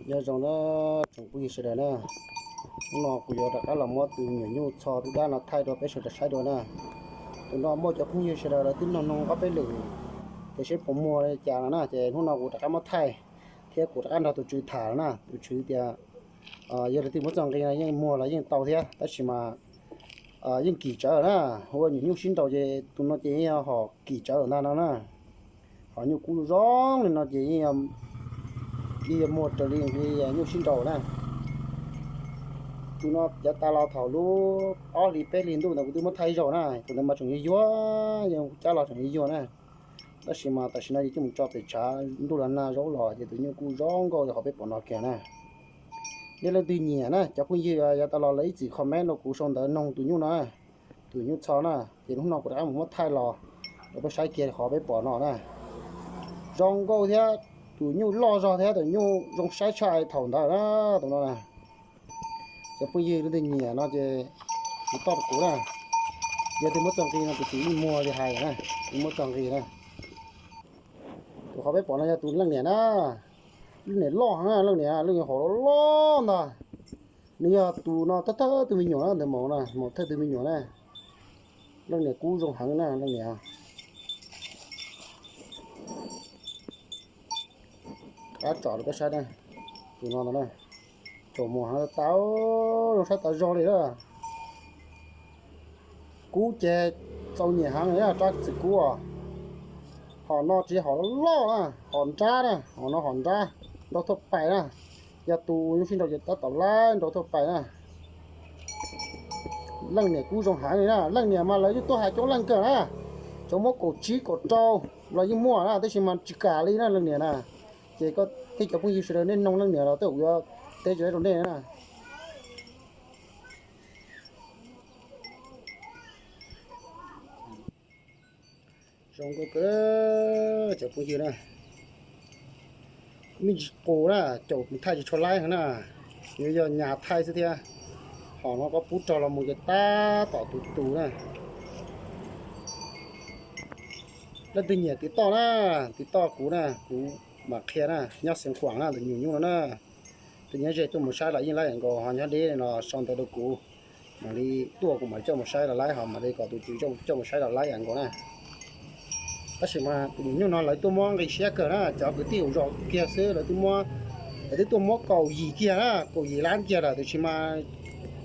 Nyob zoo na tsoom phooj ywg sawv daws na, hnub no kuv yuav rov qab los muab tus nyuam nyuj txho dub dab no thaij rau peb sawv daws saib dua na. Tus no muaj cov phooj ywg sawv daws lawv twb nug nug ob peb lwm tias seb puas muag li cas no na, ces hnub no kuv rov qab muab thaij thiab kuv rov qab nrog tus tswv tham na. Tus tswv tias yog leej twg muab txo nqi no yeej muag los yeej tau thiab, tab sis mas yeej kim tsawv na. Ua nyuam nyuj sib nraus ces tus no ces yeej yog hom kim tsawv ntag no na. Hom nyuj kub zoo li no ces yeej yog muag raws li nyuj sib nraus na. Tus no yav tas los thaum lub ob hlis peb hlis ntuj ntawd kuv twb muab thaij ib zaug na, tus ntawd mas tseem yuag yuag, yog cab los tseem yuag yuag na. Tab sis mas tam sim no ces coj mus tso pem tshav ntuj los nag zaub los ces tus nyuj kuj zoo nkauj li qhov peb pom no kiag na. Yog leej twg nyiam na, cov phooj ywg yav tas los lawv ib txwm comment rau kuv sau ntawv noog tus nyuj no, tus nyuj txho na, ces hnub no kuv rov qab mus muab thaij los rau peb saib kiag qhov peb pom no na. Zoo nkauj thiab, tus nyuj loj zog thiab tus nyuj zoo saib tshaj thaum ntawd na, tus no na. Cov phooj ywg leej twg nyiam no ces kuv toj rau kuv na. Yog twg muab txo nqi no kuv tus yeej muag li hais na, yeej muab txo nqi na. Tus qhov peb pom no yog tus leej niam na, leej niam loj heev na, leej niam, leej niam hom loj loj ntag. Nws yog tus no thawj thawj tus me nyuam na, ntawd maum na, maum thawj tus me nyuam na. Leej niam kub zoo heev na, leej niam. Rov tsom rau peb saib na, tus no ntag na, caum mus heev tas, zoo saib tas zog li na. Kub ces txaus nyiam heev li na, rab txim kub os. Hom no tsis yog hom loj na, hom nrab na, hom no hom nrab, nrau thuaj pais na. Yog tus nyuj sib nraus ces tab tom laib nrau thuaj pais na. Leej niam kub zoo heev li na, leej niam mas lawv yeej tuaj hais coob leej kawg na. Cov muab kaum tsib kaum rau los yeej muaj na, tab sis mas tsis kam li na leej niam na. Ces koj thiab cov phooj ywg sawv daws nej noog leej niam los tej zaum yuav teb rau nej na. Zoo nkauj kawg cov phooj ywg na. Me ntsis qus na, caum thaij tsis tshua laib heev na, yuav yog nyas thaij xwb thiab. Hom no koj pub rog los mus ces tab tom tus tus na. Leej twg nyiam tiv toj na, tiv toj kuv na, kuv mam qhia na, nyob Xeev Khuam na, tus nyuam nyuj no na. Tus nyob ze tuaj mus saib los yeej laib ib yam nkaus, ho nyob deb no sau ntawv rau kuv, mam li tuaj kuv mam coj mus saib los laib, ho mam li kom tus tswv coj mus saib los laib ib yam nkaus na. Tab sis mas tus nyuam nyuj no lawv tuaj muab nqi siab kawg na, cov kwv tij hauv zos kiag xwb lawv twb muab, lawv twb tuaj muab kaum yim kiag na, kaum yim lab kiag lawm, tiam sis mas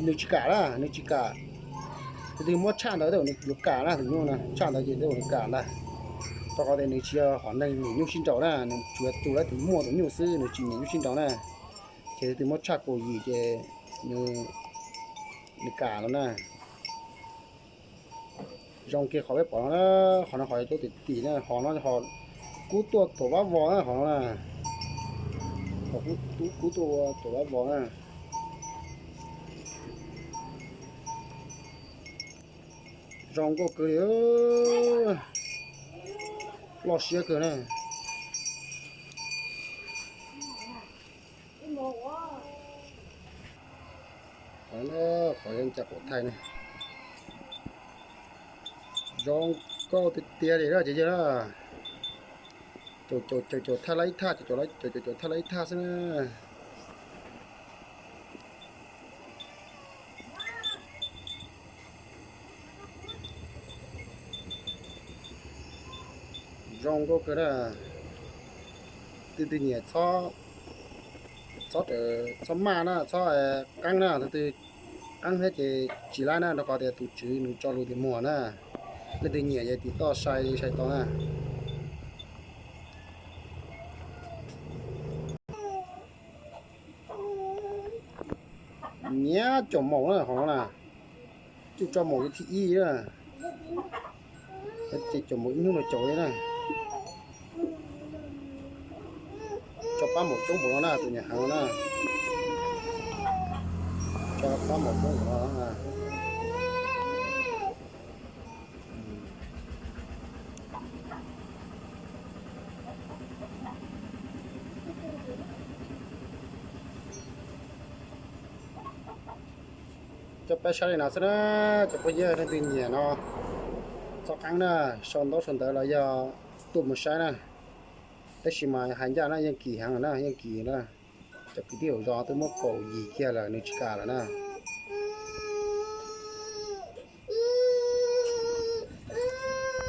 nws tsis kam na, nws tsis kam. Tus twg muab tshaj ntawd tej zaum nws yuav kam na, tus nyuj no tshaj ntawd ces tej zaum nws kam ntag. Rau qhov tias nws tsis yog hom neeg nyiam nyuj sib nraus na, nws tsuas yog tus lawv tus muaj tus nyuj xwb, nws tsis nyiam nyuj sib nraus na. Ces tus twg muab tshaj kaum yim ces nws, nws kam no na. Zoo kiag qhov peb pom no na, qhov no qhov coob tim tim na, qhov no qhov kub tuaj tuam vab vos na, qhov no na, qhov kub tuaj tuam vab vos na. Zoo nkauj kawg li, loj siab kawg na. Qhov no, qhov yeej caj qaum thaij na. Zoo nkauj tiag tiag li na ces yog na. Caum caum caum caum thaij laib ib thaj, caum caum caum caum thaij laib ib thaj xwb na. Zoo nkauj kawg na. Tus twg nyiam txhob, txhob, txhob maj na, txhob qeeb na, tus twg qeeb thiab ces tsis laib na, rau qhov tias tus tswv nws tso lus tias muag na. Leej twg nyiam ces tiv toj sai li sai tau na. Nyiam caum maum na, qhov no na, coj tso maum li thib ib na. Ces caum maum ib hnub no caum li na. Tso pab maum coob npaum no na, tus nyiam heev no na. Tso pab maum coob npaum no na. Coj peb saib li no xwb na, cov phooj ywg leej twg nyiam no txhob qeeb na, sau ntaub sau ntawv los yog tuaj mus saib na. Tab sis mas hais ncaj na yeej kim heev na, yeej kim na. Cov kwv tij hauv zos twb muab kaum yim kiag lawm nws tsis kam lawm na.